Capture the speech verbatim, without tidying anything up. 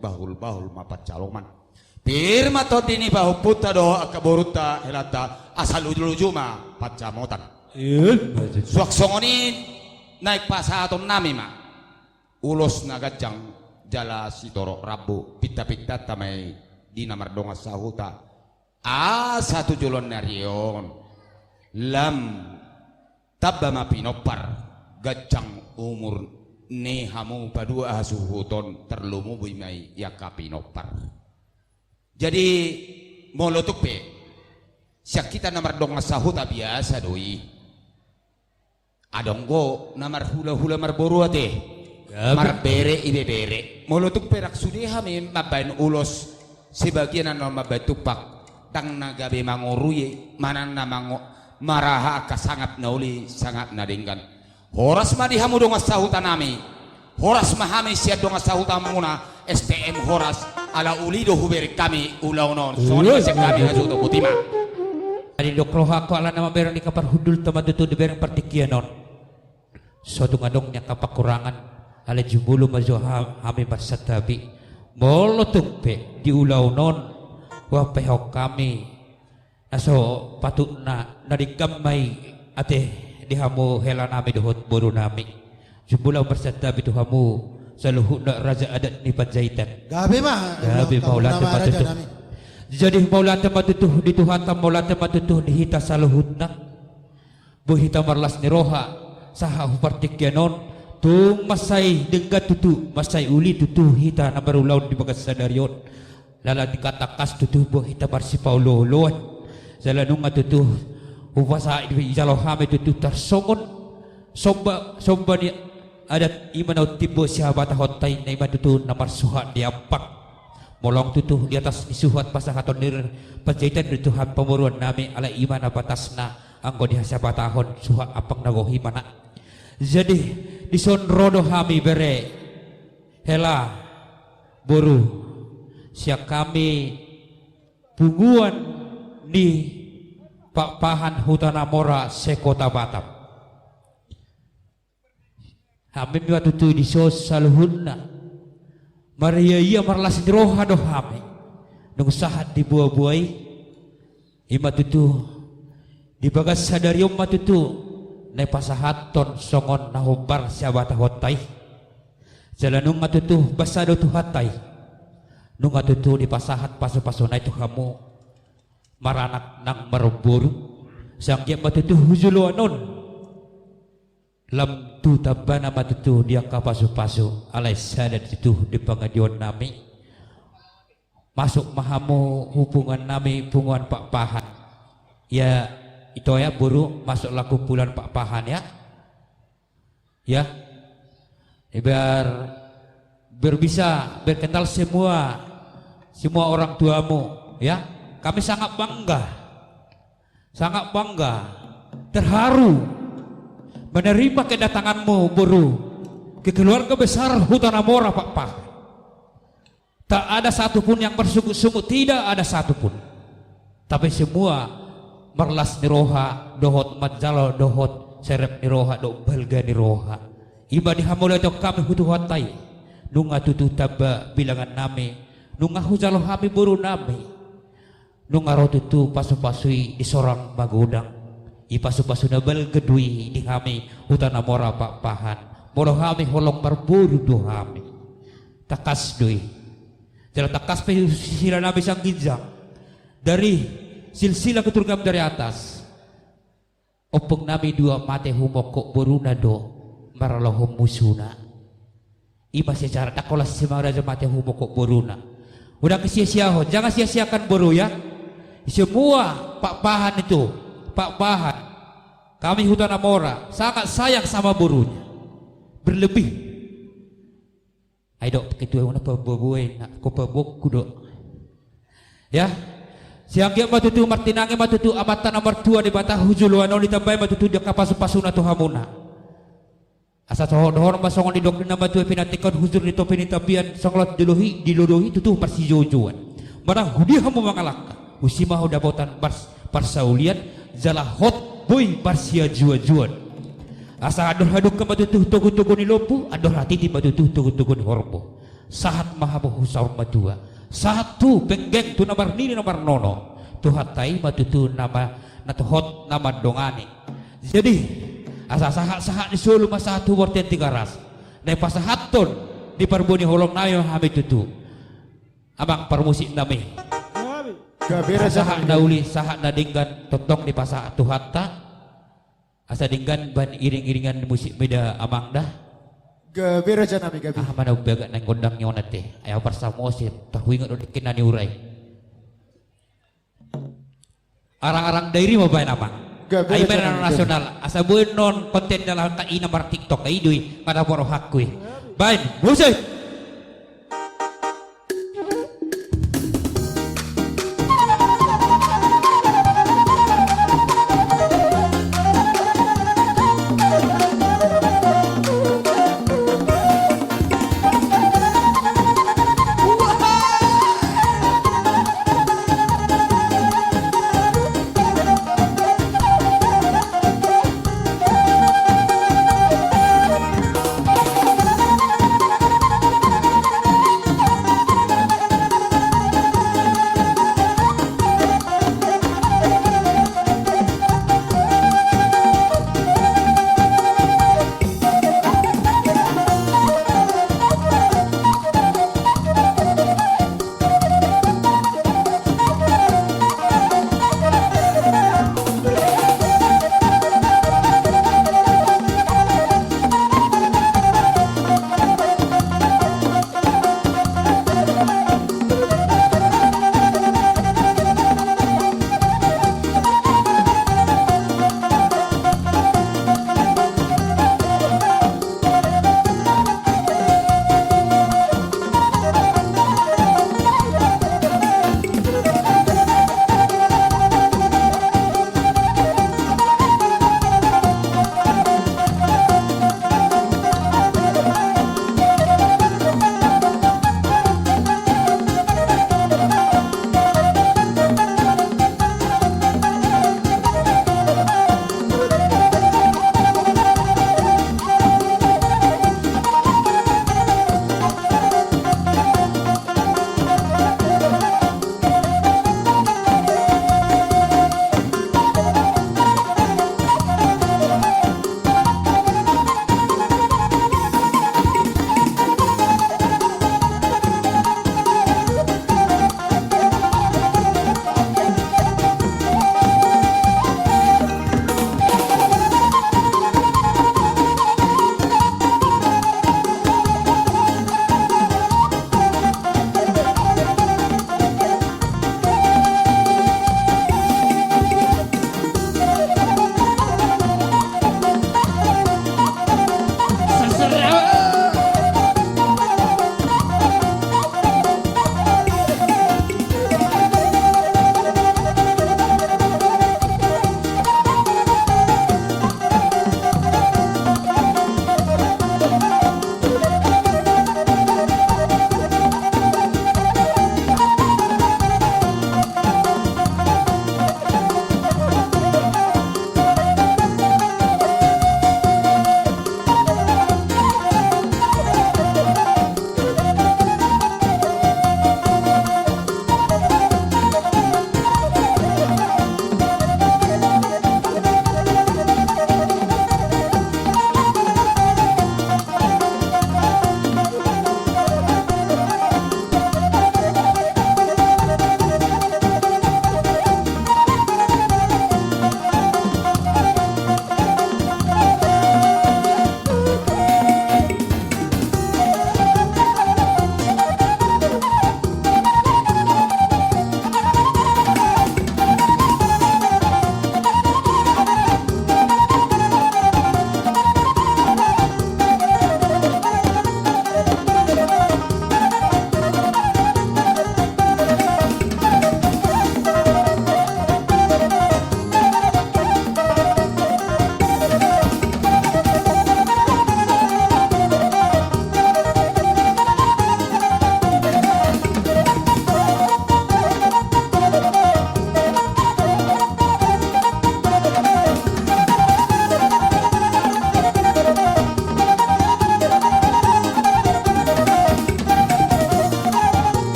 bahul-bahul ma pansalongan. Pir ma tondi ni pahompunta dohot angka borunta helanta, asa luju-luju ma pansamotan. Suang songon i naeng pasahatonnami ma ulos na ganjang jala sitorop rambu, pinta-pintanta ma i di na mardongan sahuta. Asa tu joloan ni ari on lam tamba ma pinompar, ganjang umur ni hamu paduahasuhuton, tarlumobi ma i angka pinompar. Jadi molo tung pe sian hita na mardongan sahuta biasa do i. Adong do na marhula-hula marboru ate. Gabe. Marbere ibebere. Molo tung pe rap sude hami mambahen ulos, sebagian annon mambahen tumpak, ndang na gabe mangorui manang na mango-, maraha angka sangap na uli sangap na denggan. Horas ma di hamu dongan sahutanami. Horas ma hami sian dongan sahutamuna, S T M horas, ala uli do hubereng hami ulaon on. Songon i ma sian hami, hasuhuton, botima. Jadi didok rohangku ala na mambereng ni angka parhundulta ma tutu di bereng partingkian on. So tung adong ni angka pakurangan, alai jumolo ma jo ha-, hami marsantabi. Molo tung pe di ulaon on huampehon hami na so patutna, na denggan ma i ate di hamu helanami dohot borunami. Jumolo marsantabi tu hamu saluhutna raja adat ni Panjaitan. Gabe ma. Gabe, mauliate ma tutu. Jadi mauliate ma tutu di Tuhanta, mauliate ma tutu di hita saluhutna. Boi hita marlas ni roha sahat hu partingkian on. Tung mansai denggan tutu, mansai uli tutu hita na marulaon di bagasan sadari on. Ala ni tangkas tutu boi hita marsipaolo-oloan. Jala nunga tutu hupasahat, dijalo hami tutu tarsongon somba, somba ni adat, i ma na umtimbo sihabatahonta i, na i ma tutu na marsuhat di ampang. Molo tutu di atas ni suhat pasahaton ni Panjaitan do tu hami pamoruonnami, alai i ma na batasna anggo di hasihabatahon suhat ampang na gohi ma na. Jadi dison ro do hami bere, hela, boru, sian hami punguan ni Pakpahan Huta na Mora se-Kota Batam. Hami ma tutu dison saluhutna mariaia marlas ni roha do hami. Dung sahat di boaboa i, i ma tutu di bagas sadari on ma tutu na hupasahathon songon na hombar sihabatahonta i. Jala nunga tutu basa do Tuhanta i, nunga tutu dipasahat pasupasuna i tu hamu maranak nang marboru. Sai anggiat ma tutu tu joloan on lam tu tambana ma tutu di angka pasupasu, alai sada tutu di pangaduonnami. Masuk ma hamu hubungannami punguan Pakpahan. Ya, ito ya, boru, masuklah kumpulan Pakpahan ya. Ya. Biar, biar bisa berkenal semua, semua orang tuamu, ya. Kami sangat bangga. Sangat bangga, terharu menerima kedatanganmu, boru, ke keluarga besar Huta na Mora Pakpahan. Tak ada satu pun yang bersungut-sungut, tidak ada satu pun. Tapi semua marlas ni roha, dohot manjalo, dohot serep ni roha, dohot balga ni roha. I ma di hamauliateon hami tu Tuhanta i, nunga tutu tamba bilangannami, nunga hujalo hami borunami. Nunga ro tutu pasupasu i di sorang magodang. I pasupasu na balga do i di hami Huta na Mora Pakpahan. Molo hami holong marboru do hami. Tangkas do i. Jala tangkas pe sihilanami sian ginjang. Dari silsilah keturunannami dari atas. Ompungnami dua mate humongkop boruna do maralohon musuna. I ma sejarah, ndang holan si Mangaraja mate humongkop boruna. Unang sia-siahon, jangan sia-siakan boru ya. Semua Pakpahan itu, Pakpahan. Kami Huta na Mora sangat sayang sama borunya. Berlebih. Ai dok, ketua una paboaboa i, na, ko paboaku do. Ya. Sai anggiat ma tutu, martinangi ma tutu Amanta na martua Debata, tu joloan on ditambai ma tutu di angka pasupasuna tu hamuna. Asa dohonon ma songon nidok ni na matua i, pinantikhon hujur ni topi ni tapian, songon na dilodohi, dilodohi tutu parsijouon. Manang hudia hamu mangalangka, husi ma hamu dapotan pars-, parsaulian, jala hot boi parsiajuajuan. Asa andor hadungka ma tutu togutogu ni lombu, andor hatiti ma tutu togutogu ni horbo. Sahat ma hamu tu saur matua. Sahat tu penggeng, tu na marnini na marnono. Tuhanta i ma tutu na ma-, na hot na mandongani. Jadi, asa sahat-sahat ni solu ma sahat tu bontean Tigaras. Na pasahathon ni parbue ni holong nami ma hami tutu. Amang parmusik nami. Gabe raja nami. Sahat na uli, sahat na denggan, tongtong dipasahat Tuhanta. Asa denggan bahen iring-iringan musik mida amang da. Gabe raja nami, gabe. Ah, mana ubaga na gondang ni on ate. Ai au parsaulian, tar huingot do dengke na niura i. Arang-arang Dairi ma bahen amang. Gabe raja nami, gabe. Ai bahen nasional. Asa boi non konten dalan ka i na mar TikTok, ai do i. Pada poro hakku i. Bahen musik.